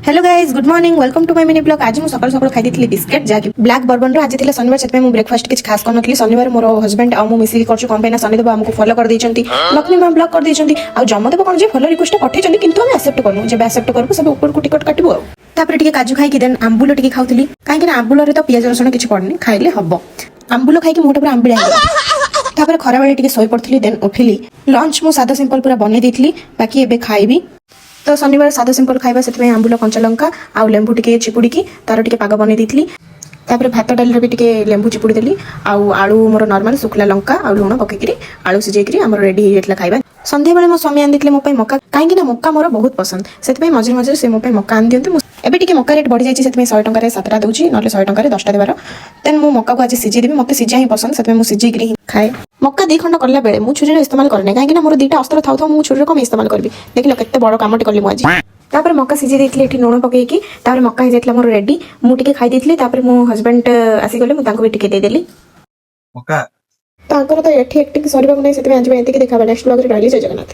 Hello guys, good morning, welcome to my mini vlog. ଆଜି ମୁଁ ସକାଳୁ ସକାଳୁ ଖାଇ ଦେଇଥିଲି ବିସ୍କେଟ୍, ଯାହାକି ବ୍ଲାକ୍ ବର୍ବନର। ଆଜି ଥିଲା ଶନିବାର, ସେଥିପାଇଁ ମୁଁ ବ୍ରେକଫାଷ୍ଟ କିଛି ଖାସ୍ କରିନଥିଲି। ଶନିବାର ମୋର ହଜବେଣ୍ଡ ଆଉ ମୁଁ ମିଶିକି କରୁଛୁ। କଣ ପାଇଁ ନା ଶନିଦେବ ଆମକୁ ଫଲୋ କରିଦେଇଛନ୍ତି, ଲକ୍ଷ୍ମୀ ମା ବ୍ଲକ୍ କରିଦେଇଛନ୍ତି। ଆଉ ଯମଦେବ କଣ ଯେ ଫଲୋ ରିକ୍ୱେଷ୍ଟ ପଠେଇଛନ୍ତି, କିନ୍ତୁ ଆମେ ଆକ୍ସେପ୍ଟ କରୁନୁ। ଯେବେ ଆକ୍ସେପ୍ଟ କରିବୁ, ସେବେ ଉପରକୁ ଟିକଟ କାଟିବୁ। ଆଉ ତାପରେ ଟିକେ କାଜୁ ଖାଇକି ଦେନ୍ ଆମ୍ବୁଲ ଟିକେ ଖାଉଥିଲି, କାହିଁକି ନା ଆମ୍ବୁଲରେ ତ ପିଆଜ ରସୁଣ କିଛି ପଡୁନି, ଖାଇଲେ ହବ। ଆମ୍ବୁଲ ଖାଇକି ମୁହଁଟା ପୁରା ଆମ୍ବିଳା ହେଇଗଲା। ତାପରେ ଖରାବେଳେ ଟିକେ ଶୋଇ ପଡିଥିଲି, ଦେନ୍ ଉଠିଲି। ଲଞ୍ଚ ମୁଁ ସାଧା ସିମ୍ପଲ ପୁରା ବନେଇ ଦେଇଥିଲି, ବାକି ଏବେ ଖାଇବି। ତ ଶନିବାର ସାଧା ସିମ୍ପଲ ଖାଇବା, ସେଥିପାଇଁ ଆମ୍ବୁଲ, କଞ୍ଚା ଲଙ୍କା ଆଉ ଲେମ୍ବୁ ଟିକେ ଚିପୁଡ଼ିକି ତାର ଟିକେ ପାଗ ବନେଇ ଦେଇଥିଲି। ତାପରେ ଭାତ ଡାଲିରେ ବି ଟିକେ ଲେମ୍ବୁ ଚିପୁଡ଼ି ଦେଲି। ଆଉ ଆଳୁ ମୋର ନର୍ମାଲ ଶୁଖିଲା ଲଙ୍କା ଆଉ ଲୁଣ ପକେଇକିରି ଆଳୁ ସିଝେଇକିରି ଆମର ରେଡି ହେଇଯାଇଥିଲା ଖାଇବା। ସନ୍ଧ୍ୟାବେଳେ ମୋ ସ୍ୱାମୀ ଆଣିଦେଇଥିଲେ ମୋ ପାଇଁ ମକା, କାହିଁକି ନା ମକା ମୋର ବହୁତ ପସନ୍ଦ। ସେଥିପାଇଁ ମଝିରେ ମଝିରେ ସେ ମୋ ପାଇଁ ମକା ଆଣି ଦିଅନ୍ତି। ମୁଁ ଏବେ ଟିକେ ମକା ରେଟ୍ ବଢ଼ିଯାଇଛି, ସେଥିପାଇଁ 100 ଟଙ୍କାରେ 7ଟା ଦେଉଛି, ନହେଲେ 100 ଟଙ୍କାରେ 10ଟା ଦେବାର। ଦେନ୍ ମୁଁ ମକାକୁ ଆଜି ସିଝେଇ ଦେବି। ମୋତେ ସିଝା ହିଁ ପସନ୍ଦ, ସେଥିପାଇଁ ମୁଁ ସିଝେଇକିରି ହିଁ ଖାଏ। ମକା ଦି ଖଣ୍ଡ କଲା ବେଳେ ମୁଁ ଛୁରୀର ଇସ୍ତେମାଲ କରେନି, କାହିଁକି ନା ମୋର ଦିଟା ଅସ୍ତ୍ର ଥାଉ ଥାଉ ମୁଁ ଛୁରୀର କଣ ଇସ୍ତେମାଲ କରିବି? ଦେଖିଲ, କେତେ ବଡ଼ କାମଟି କଲି ମୁଁ ଆଜି। ତାପରେ ମକା ସିଝେଇ ଦେଇଥିଲି ଏଠି ଲୁଣ ପକେଇକି। ତାପରେ ମକା ହେଇଯାଇଥିଲା ମୋର ରେଡି। ମୁଁ ଟିକେ ଖାଇ ଦେଇଥିଲି। ତାପରେ ମୋ ହଜବେଣ୍ଡ ଆସିଗଲେ, ମୁଁ ତାଙ୍କୁ ବି ଟିକେ ଦେଇଦେଲି। ମକା। ତାଙ୍କର ତ ଏଠି ଆକ୍ଟିଂ ସରିବାକୁ ନାହିଁ। ସେଥିପାଇଁ ଆଜି ପାଇଁ ଏତିକି। ଦେଖା ନେକ୍ସଟ ବ୍ଲଗରେ। ରହିଲି, ଜୟ ଜଗନ୍ନାଥ।